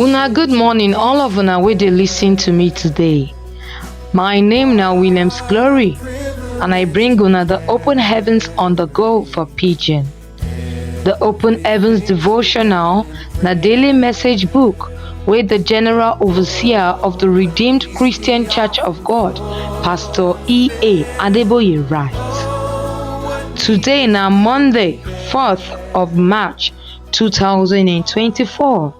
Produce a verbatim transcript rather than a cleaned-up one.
Una good morning, all of una wey dey listen to me today. My name na Williams Glory, and I bring una the Open Heavens on the Go for Pidgin. The Open Heavens devotional na daily message book wey the General Overseer of the Redeemed Christian Church of God, Pastor E A Adeboye, write. Today na Monday, fourth of March, two thousand and twenty-four.